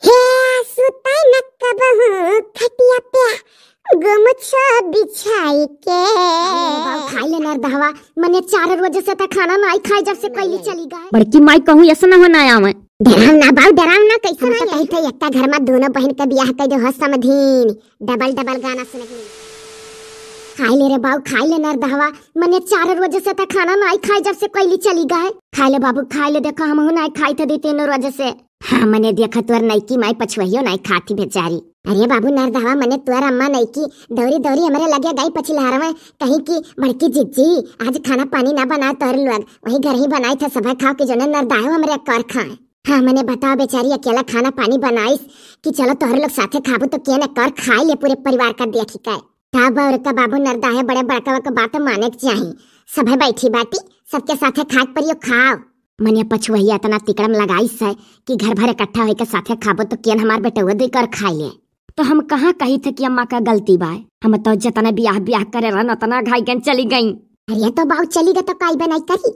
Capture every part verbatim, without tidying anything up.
हे सुतै न कबहूँ खटिया पे गुमछा बिछाई के। अरे बाऊ, खाई ले नरदहवा, मने चार रोज से त खाना नाई खाई, जब से कोइली चली गए। बड़की माई कहूँ ऐसा ना हो ना आवे। डराव ना बाऊ, डराव ना, कैसे हम ना तो आई? कही थे, एकटा घर में दोनों बहन के बियाह कर दो, हो समधिन, डबल डबल गाना सुने के लिए। खाई ले रे बाऊ, खाई ले नरदहवा, मने चार रोज से त खाना नाई खाई, जब से कोइली चली गए। खाई ले बाबू, खाई ले, देखो हमहू नाई खाई थे दी तीनों रोज से। हाँ, मने देखा तोर नईकी माई पछुआइयो नाई खाती बेचारी। अरे बाबू नरदहवा, मने तोर अम्मा नईकी दौरी दौरी हमरे लगे गई पछिलहरवे, कहीं कि बड़की जिज्जी आज खाना पानी ना बनाओ तोहरे लोग, वही घर ही बनाई थे सभे खाओ कि जोने नरदहवा हमरे कर खाए। हाँ, मने बताओ बेचारी अकेला खाना पानी बनाइस कि चलो तोहरे लोग साथे खाबो तो केन कर खाई ले पूरे परिवार का देखी के। तब और का बाबू नरदहवा बड़े बड़का के बात माने के चाही। सभे बैठी बाटी, सबके साथे खाए के परियो खाओ। मने पछुआइया इतना तिकड़म लगाइस है कि घर भर इकट्ठा होइके साथे खाबो तो केन हमार बेटउआ दुई कर खाई ले। तो हम कहाँ कही थे कि अम्मा का गलती बा? हम तो जतना बियाह बियाह करे रहन उतना घाई गन चली गई। अरे तो बाऊ चली गई तो काई बनाई करी?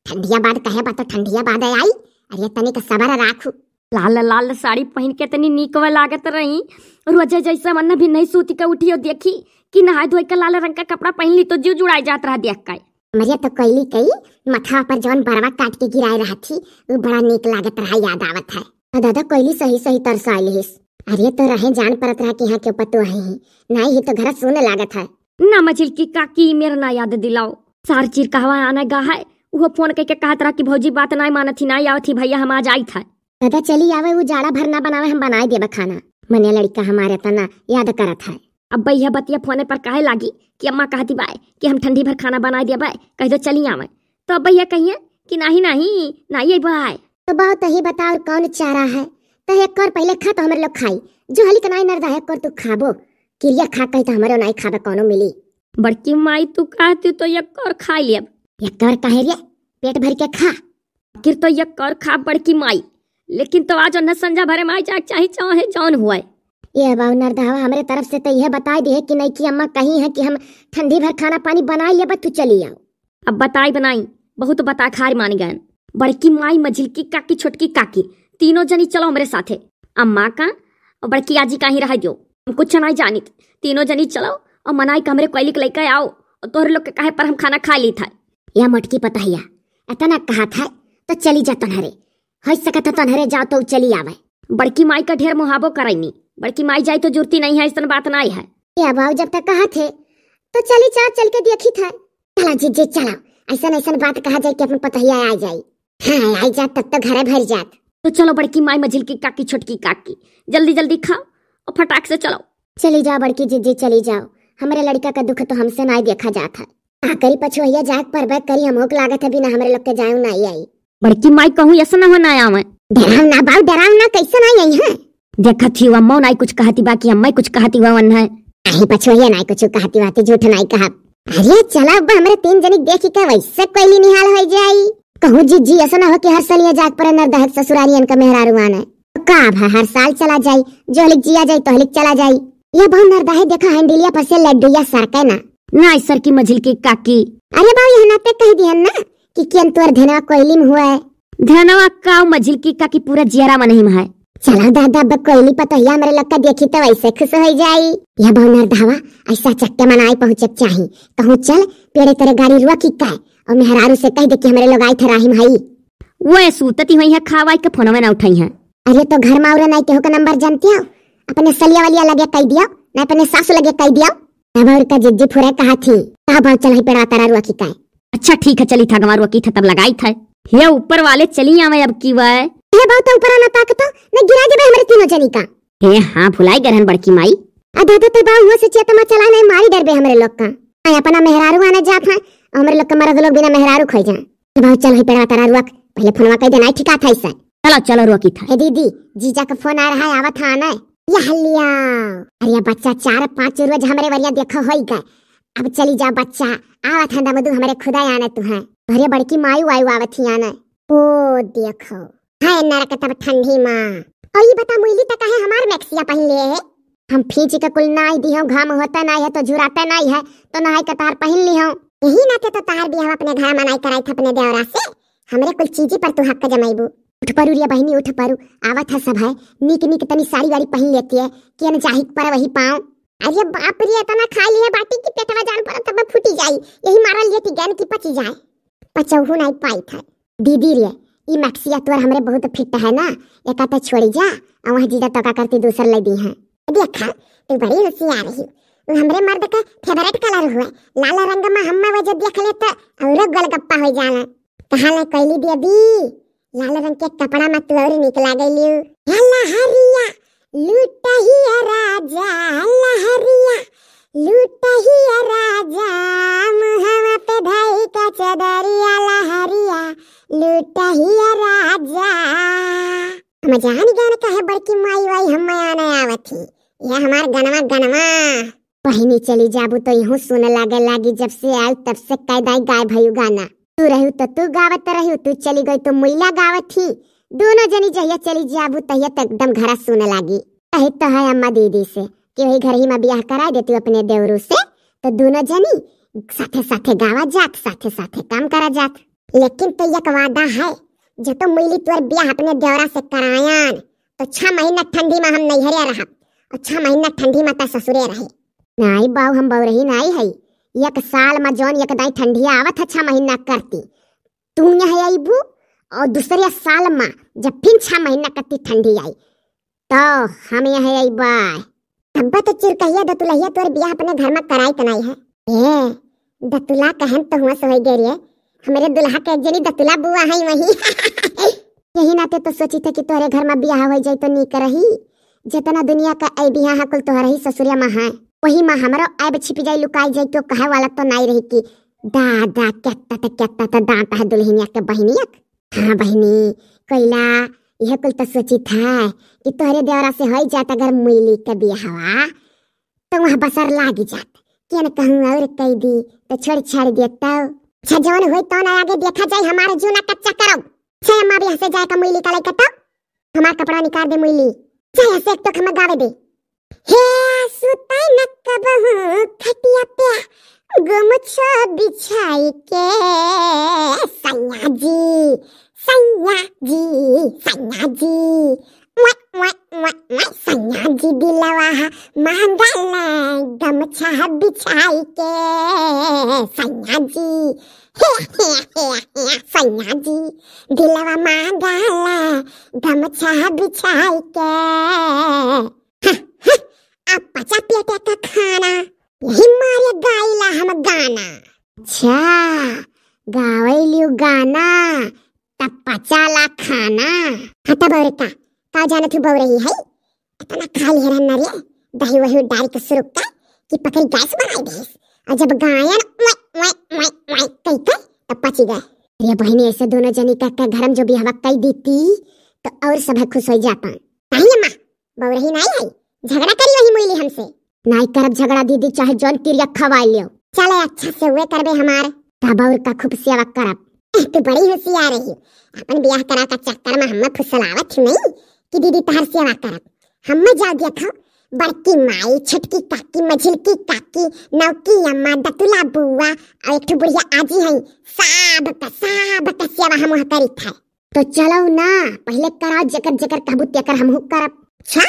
ठंडिया बाद कहे बा तो ठंडिया बाद आई। अरे तनिक सबर राखू। लाल लाल साड़ी पहिन के इतनी नीक वा लागत रही। रोजे जैसे मन भी नहीं सूती के उठी और देखी कि नहाए धोए के लाल रंग का कपड़ा पहन ली तो जीव जुड़ाई जात रहा देख के। हमरे तो कोइली कई मथवा पर जौन बरवा काट के गिराए रहा थी, वो बड़ा नीक लागत रहा, याद आवत है। तो दादा कोइली सही सही तरसाइल हिस। अरे तो रहे जान परत रहा कि यहाँ के पतो है ही। नाई ही तो घर सुन लागत है। ना मझिलकी काकी, मेरा ना याद दिलाओ। सार चीर कहवा आने गा है, वो फोन करके कहत रहा कि भौजी बात नाई मानत ही, नाई आवत ही भैया, हम आ जाइत है। दादा चली आवे, वो जाड़ा भर ना बनावे, हम बनाए देबे खाना। मने लड़का हमारे तना याद करत है। अब भैया बतिया फोने पर काहे लागी कि अम्मा कहती बाय कि हम ठंडी भर खाना बनाए देबे, कह दो चली आवे। तो अब भैया कहिए कि नाही नाही, नाही अइबे आए। तो बाऊ तही बताओ और कौन चारा है? तो एक और पहले खा तो हमरे लोग खाई। जो हली के नाई नरदा है, एक और तू खाबो। किरिया खा कही तो हमरो नाई खाबे कौनो मिली। बड़की माई तू कहती तो एक और खाई लेब। एक और काहे रे? पेट भर के खा। आखिर तो एक और खा बड़की माई, लेकिन तो आज उन्हें संझा भरे माई जाए चाहे चाहे जौन हुए। ये बाऊ नरदहवा हमरे तरफ से तो यह बताई दिए कि नईकी अम्मा कही है कि हम ठंडी भर खाना पानी बनाई लेबे, तू चली आओ। अब बताई बनाई, बहुत बता खार मान गए। बड़की माई, मझिलकी काकी, छोटकी काकी, तीनों जनी चलो हमरे साथे। अम्मा का और बड़की आजी का ही रह दियो, हम कुछ नहीं जानित। तीनों जनी चलो और मनाई के हमरे कोयली के लेके आओ और तोहरे लोग के कहे पर हम खाना खा ली था। या मोटकी पतहिया, इतना कहा था तो चली जा तोहरे, हो सकत है तोहरे जाओ तो चली आवे। बड़की माई का ढेर मुहाबो करैनी, बड़की माई जाई तो जुर्ती नहीं है, ऐसन बात नहीं है। या बाऊ जब तक कहा थे तो चली जा, चल के देखी था। चला जीजी चला, ऐसन ऐसन बात कहा जाए कि अपन पतहिया आ जाई। हाँ, आई जात तब तो घरे भर जात। तो चलो बड़की माई, मझिलकी काकी, छोटकी काकी, जल्दी जल्दी खाओ और फटाक से चलो। चली जाओ बड़की जीजी, चली जाओ, हमरे लड़का का दुख तो हमसे नाई देखा जात है। का करी पछुआइया जाग पर बैक करी, हमोक लागत है बिना हमरे लोग के जाऊँ नाई आई। बड़की माई कहूँ ऐसा ना हो ना आवे। डराव ना बाऊ, डराव ना, कैसे नाई आई है? देखत ही हुआ मौ नाई कुछ कहती बा कि अम्मा कुछ कहती हुआ वन है। नाही पछुआइया नाई कुछ कहती बात, झूठ नाई कहा। अरे चला अब हमरे तीन जनी देखी के वैसे कोयली निहाल हो जाई। कहूँ जीजी ऐसा ना हो कि हर साल ये जाग पर नरदहक ससुरारियन का मेहरारू आने। तो का भा हर साल चला जाई, जो हलिक जिया जाई तो हलिक चला जाई। ये बहु नरदहे देखा हैंडिलिया पर से लड्डूया सरके ना। ना सर की मझिलकी काकी। अरे बाऊ यह नाते कह दिहन ना कि केन तोर धनवा कोयली में हुआ है। धनवा का मझिलकी काकी पूरा जियरा में नहीं है। चला दादा अब कोयली पतोहिया हमरे लोग का देखी तो वैसे खुश हो जाई। यह बहु नरदहवा ऐसा चक्के मनाई पहुँचे के चाही। कहूँ चल पेड़े तेरे गाड़ी रुआ की काय और मेहरारू से कह दे कि हमरे लोग आई थे राहिम हई। वो सूतती हुई है, खावाई के फोनवे ना उठाई है। अरे तो घर में और नाई केहू का नंबर जानती हो? अपने सलिया वालिया लगे कह दियो, ना अपने सासू लगे कह दियो। तब और का जिज्जी फुरे कहा थी, का बात चल है पेड़वा तारा रुआ की काय? अच्छा ठीक है, चली था गंवा रुआ की था तब लगाई था। हे ऊपर वाले चली आवे अब की वह। हे बाऊ तो ऊपर आना ताकतो, न गिरा देबे हमरे तीनों जनी का। हे हाँ भुलाई गरहन बड़की माई। आ दादा तो बाऊ हुआ से चेतमा चला नहीं मारी डरबे हमरे लोग का। आए अपना मेहरारू आने जात है, हमरे लोग का मरद लोग बिना मेहरारू खोई जाए। तो बाऊ चल है पेड़वा तारा रुआ, पहले फोनवा कह देना ठिका था इससे। चलो चलो रुआ की था। हे दीदी, जीजा का फोन आ रहा है, आवत है आने। या हलिया। अरे बच्चा चार पाँच रोज हमरे वरिया देखो होई गए। अब चली जा बच्चा, आवत है दमदू हमरे खुदा आने तू है। अरे बड़की माई वाई आवत ही आने। ओ देखो। हाय नरक तब ठंडी माँ। और ये बता मुइली तक है हमार मैक्सिया पहन लिए है। हम फीच के कुल नाई दिहो, घाम होता नाई है तो झुराता नाई है, तो नहाई के तार पहन ली हो। यही नाते तो तार भी हम अपने घर मनाई कराई थे अपने देवरा से। हमरे कुल चीजी पर तू हक जमाइबू। उठ परू रे बहिनी, उठ परू, आवत है सब है, नीक नीक तनी साड़ी वाड़ी पहिन लेती है, कि न जाही पर वही पाँव। अरे बाप रे, इतना खा लिए बाटी कि पेटवा जान पर तब फूटी जाई, यही मारल लेती गैन की पची जाए। पचौहू नाई पाई था। दीदी रे, ई मैक्सिया तोर हमरे बहुत फिट है ना, एका तो छोड़ी जा, आ वहाँ जीजा तो का करती दूसर ले दी हैं। देखा, तू बड़ी होशियार रही, वो हमरे मर्द का फेवरेट कलर हुआ, लाल रंग में हम वजह देख ले तो औरो गोलगप्पा हो जाला। कहाँ ले कैली दे दी, लाल रंग के कपड़ा में तू और निकला गई। या लहरिया लूटहिया राजा, लहरिया लूटहिया राजा, मुहवा पे धई का चदरिया, लहरिया लूटहिया राजा। हम जान गए न काहे बड़की माई वाई हम आने आवत ही, ये हमार गनवा गनवा। बहिनी चली जाबू तो इहूँ सुने लागे लागी, जब से आयु तब से कैदाई गाय भयु गाना। तू रहू तो तू गावत रहू, तू चली गई तो मुइला गावत ही। दोनों जनी जहिया चली जाबू तहिया तो एकदम घरा सुने लागी। कही तो है अम्मा दीदी से कि वही घर ही में बियाह करा देती अपने देवरू से, तो दोनों जनी साथे साथे गावा जात, साथे साथे काम करा जात। लेकिन तो एक वादा है, जो तो मुइली तोर बियाह अपने देवरा से करायन, तो छह महीना ठंडी में हम नैहरे रहब और छह महीना ठंडी में तो ससुरे रहे। नाई बाऊ, हम बौरही नाई है। एक साल में जौन एक दाई ठंडिया आवत है, छह महीना करती तू यहाँ अइबू, और दूसरे साल में जब फिर छह महीना करती ठंडी आई, तो हम यहाँ अइबा। अब्बा तो चिरकहिया दतुलहिया तोर बियाह अपने घर में कराई त नाई है। ए, दतुला कहन तो हुआ सोई गए रे, हमरे दुल्हा के एक जनी दतुला बुआ है वही। यही नाते तो सोची थे कि तोहरे घर में बियाह हो जाए तो नीक रही। जितना दुनिया का ऐ बियाह कुल तोहरे ही ससुरिया में है, वही में हमरो ऐब छिप जाई, लुकाई जाई, क्यों कहे वाला तो नाई रही कि दादा केत्ता त केत्ता त दांत है दुल्हनिया के बहिनिया के। हाँ बहिनी, कैला यह कुल तो सोची था कि तोहरे देवरा से हो जात अगर मुइली के बियाहवा तो वहाँ बसर लागी जात। के न कहूँ और कह दी तो छोड़ छाड़ दे तो। अच्छा जौन होई तौन आगे देखा जाए, हमारे जूना कच्चा करो। छे अम्मा भी हंसे जाए का मुइली का लइका तो हमार कपड़ा निकाल दे मुइली। चाहे हंसे एक तो हमें गावे दे। हे सुतै न कबहूँ खटिया पे गुमछा बिछाई के, सैया जी, सैया जी, सैया जी, वाह, वाह, वाह, वाह, सैया जी दिलवा मांगल गमछा बिछाई के, सैया जी, हे, हे, हे, हे, सैया जी दिलवा मांगल गमछा बिछाई के। अब पचा पेटा का खाना, यही मारे गाइला हम गाना। अच्छा, गावै लियो गाना, तब पचाला खाना। हाँ, तब और का, का जानत हूँ बौरही है, इतना खा लिहे रहन ना रे, दही वही डाल के सुरुक का, कि पकड़ी गैस बनाई देस। और जब गायन वाई, वाई, वाई, वाई कही के, तब पची गए। अरे बहिनी, ऐसे दोनों जनी का, का घर में जो बियाह कई देती, तो और सब खुश हो जाता। नहीं अम्मा, बौरही नाई है, झगड़ा करी वही मुइली हमसे। नाई करब झगड़ा दीदी, चाहे जौन किरिया खवाई लियो। चले अच्छा से हुए करबे हमार। तब और का खूब सेवा करब। एह, तू बड़ी होशियार रही, अपन बियाह करा का चक्कर में हमें फुसलावत ही नहीं कि दीदी तहर सेवा करब। हमें जाओ देखो, बड़की माई, छोटकी काकी, मझिलकी काकी, नौकी अम्मा, दतुला बुआ, और एक ठो बुढ़िया आजी है, सब का, सब का सेवा हम वहाँ करी था। तो चलो ना, पहले कराओ, जेकर जेकर कहबू तेकर हमहू करब। अच्छा,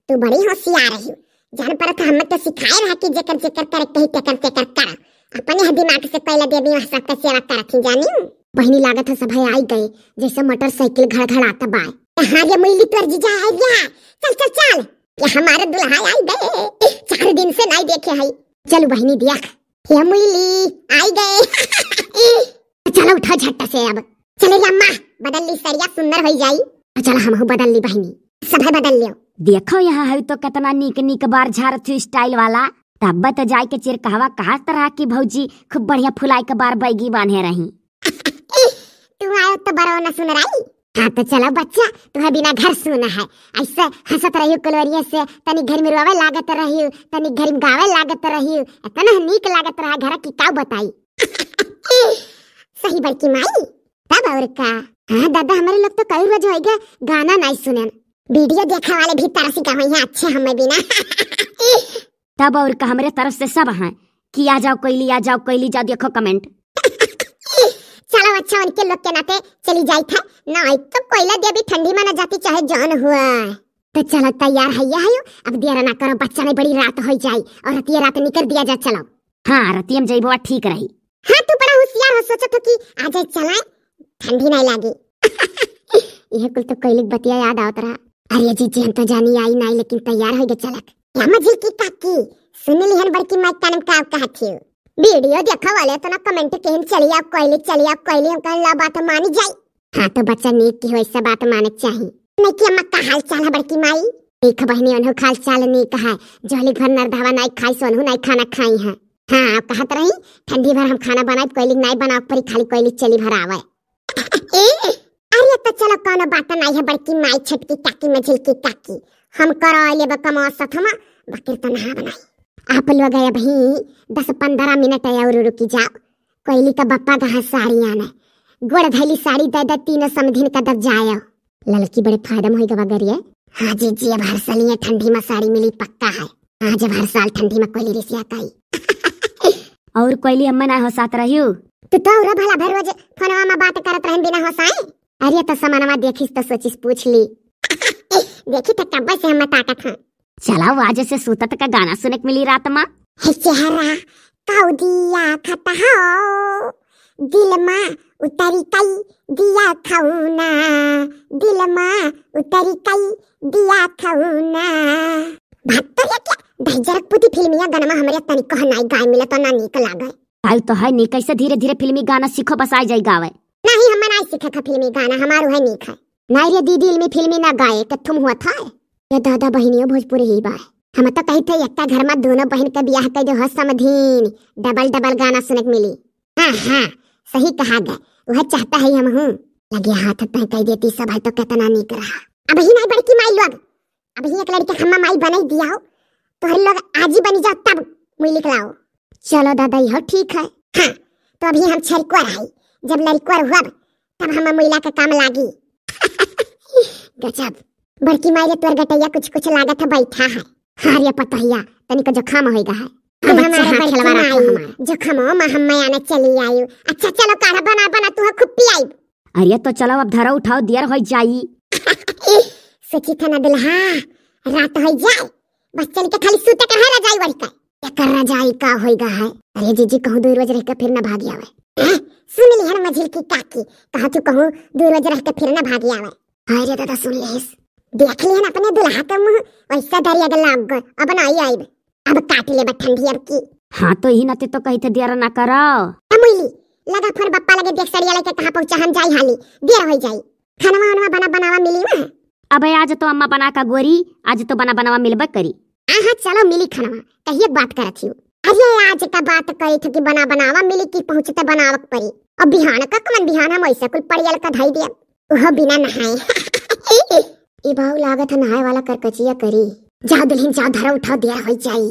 तू बड़ी होशियार रही, जान परत हमें तो सिखाए रहा कि जेकर जेकर करे कही तेकर तेकर कर। अपने ह दिमाग से पहले देवी वहाँ सबका सेवा करत ही जानी। बहिनी लागत है सभे आई गए, जैसे मोटरसाइकिल घड़घड़ात बाय। हाँ रे मुइली तोर जीजा आई गया, चल चल चल, ये हमारे दुल्हा आई गए, चार दिन से नहीं देखे है। चलू बहिनी देख, ये मुइली आई गए। चलो उठो झट्ट से अब। चले रे अम्मा, बदल ली सड़िया, सुंदर होई जाई। चल हमहू बदल ली बहिनी, सभे बदल लियो। देखो यहाँ है तो कितना नीक नीक बार झारत हूँ स्टाइल वाला। तब तो जाए के चिरकहवा कहत रहा कि भौजी खूब बढ़िया फुलाई के बार बैगी बांधे रही। तू आयो तो बरो न सुन रही। हाँ तो चलो बच्चा, तुम्हें बिना घर सुना है, ऐसे हंसत रहियो कलोरिये से, तनी घर में रोवे लागत रहियो, तनी घर में गावे लागत रहियो, इतना नीक लागत रहा घर की काऊ बताई। सही बड़की माई, तब और का। हाँ दादा, हमारे लोग तो कई रोज हो गया गाना नहीं सुनन। वीडियो देखा वाले भी तरसी का यहाँ अच्छे हमें बिना। तब और का, हमरे तरफ से सब हैं कि आ जाओ कोयली, आ जाओ कोयली, जाओ देखो कमेंट। चलो अच्छा, उनके लोग के नाते चली जाइत है, नाहीं तो कोयला देवी ठंडी में न जाती चाहे जौन हुआ। तो चलो तैयार है, या है, अब देर ना करो, बच्चा नहीं बड़ी रात हो जाई और रतिया रात निकर दिया जा, चलो। हाँ, रतिया में जइबो ठीक रही। हाँ, तू बड़ा होशियार हो, सोचत हो कि आ जाए चलाए, ठंडी नहीं लागी। यह कुल तो कोयली के बतिया याद आवत रहा। अरे जीजी, हम तो जानी आई नहीं, लेकिन तैयार हो गए चलक। या मझिल की काकी, सुन लिहन बड़की माई कान में का कहत हियो। वीडियो देखा वाले तो ना कमेंट केहन चली आओ कोयली, चली आओ कोयली, हम कहन ला बात मानी जाई। हाँ तो बच्चा नीक की हो, ऐसा बात माने के चाही। नहीं कि अम्मा का हाल चाल है बड़की माई? नीक बहिनी, ओनहु का हाल चाल नीक है। जोहली भर नरधवा नहीं खाई सोनहु नहीं खाना खाई है। हाँ, अब कहत रही ठंडी भर हम खाना बनाई, कोयली नहीं बनाओ परी, खाली कोयली चली भर आवे। ए, अरे तो चलो कौनो बात नहीं है बड़की माई, छोटकी काकी, मझिल की काकी, हम करो लेबे कमवा सथमा, बकिर तो नहा बनाई। आप लोग अभी दस पन्द्रह मिनट और रुकी जाओ, कोयली का बप्पा गहा साड़ी आने, गोड़ धैली साड़ी दे दे, तीनों समधिन का दब जायो। ललकी बड़े फायदा में होई गवा गरिए। हाँ जीजी, अब हर साल ये ठंडी में साड़ी मिली पक्का है। हाँ, जब हर साल ठंडी में कोयली रिसिया काई। और कोयली अम्मा ना हो साथ रहियो। तू तो उरा भला भर रोज फोनवा में बात करत रहन बिना होसाए। अरे तो समनवा देखिस तो सोचिस पूछ ली। देखी तो कब्बे से हम ताकत हैं। चला, आज से सूतत का गाना सुने के मिली रात मा। हे चेहरा कौदिया खता हो, दिल मा उतरी कई दिया खौना, दिल मा उतरी कई दिया खौना। बात तो ये क्या, दहिजरक पुती फिल्मिया गनमा हमरे तनिको नाई गाय मिला तो ना नीक लागे। आई तो है नी, कैसे धीरे धीरे फिल्मी गाना सीखो, बस आ जाई गावे। नहीं, हम नाई सीखे खा फिल्मी गाना, हमारू है नीक है। नाई रे दीदी, इल्मी फिल्मी ना गाए, के थुम हुआ था। ये दादा बहिनियो भोजपुरी ही बा। हम तो कही थे, एक घर में दोनों बहन के बियाह कर दो, हो समधिन, डबल डबल गाना सुने के मिली। हाँ, हाँ, सही कहा गए, वह चाहता है हम हूँ। लगे हाथ तय कह देती सब है तो कितना नीक रहा। अब ही नहीं बड़की माई लोग, अब ही एक लड़के हम्मा माई बनाई दिया हो, तो हर लोग आजी बनी जाओ तब मुई लिख लाओ। चलो दादा, यह ठीक है। हाँ, तो अभी हम छरिकुआ रही, जब लड़कुआ हुआ तब हम मुइला के काम लागी। गजब। बड़की माई रे, तोर गटैया कुछ कुछ लागत है बैठा है। हाँ रे पतोहिया, तनिक जुखाम होइगा है। हाँ, बच्चे, हमारे हाँ, बड़की खेलवा रखो माई, हमारा। जुखामो मा हम आने चली आयु। अच्छा चलो काढ़ा बना बना तू खूब पियाई। अरे तो चलो अब धरो उठाओ, देर हो जाई। सोची था ना दुल्हा, रात हो जाए, बस चल के खाली सूते के है रजाई ओढ़ के। एकर रजाई का होइगा है? अरे जीजी, कहूँ दो रोज रह के फिर ना भागी आवे। हैं? सुन लिहन मझिल की काकी, कहा तू कहूँ दो रोज रह के फिर ना भागी आवे। हाय रे दादा, सुन लिहिस। देख लिहन अपने दुल्हा के मुँह, वैसा दरिया के लाग गए, अब ना आई आइब। अब काट ले बा ठंडी अब की। हाँ तो यही नाते तो कही थे देर ना करो। ए मुइली, लगा फोन बप्पा लगे, देख सड़िया लेके कहाँ पहुँचा, हम जाई हाली, देर हो जाई। खानवा वानवा बना बनावा मिली ना? अबे आज तो अम्मा बना का गोरी, आज तो बना बनावा मिलबे करी। हाँ, हाँ, चलो मिली खानवा, कहिए बात करत हियो। अरे आज का बात करे थे कि बना बनावा मिली कि पहुँचते बनावक परी। अब बिहान का कमन बिहान हम ऐसे कुल पड़ियल का धई दिया, वह बिना नहाए। ई बाऊ लागत है नहाए वाला करकचिया करी। जाओ दुल्हन जाओ, धरो उठाओ, देर हो जाई।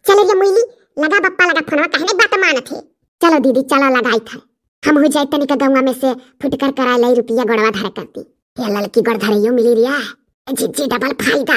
चलो रे मुइली, लगा बप्पा लगा फोनवा, कहने बात मानत है। चलो दीदी, चलो लगाई था। हम हो जाए तनिक गौवा में से फुटकर करा लाई रुपया गोड़वा धर कर दी। ये ललकी गोड़ धरैयो मिली रिया। जिज्जी डबल फायदा।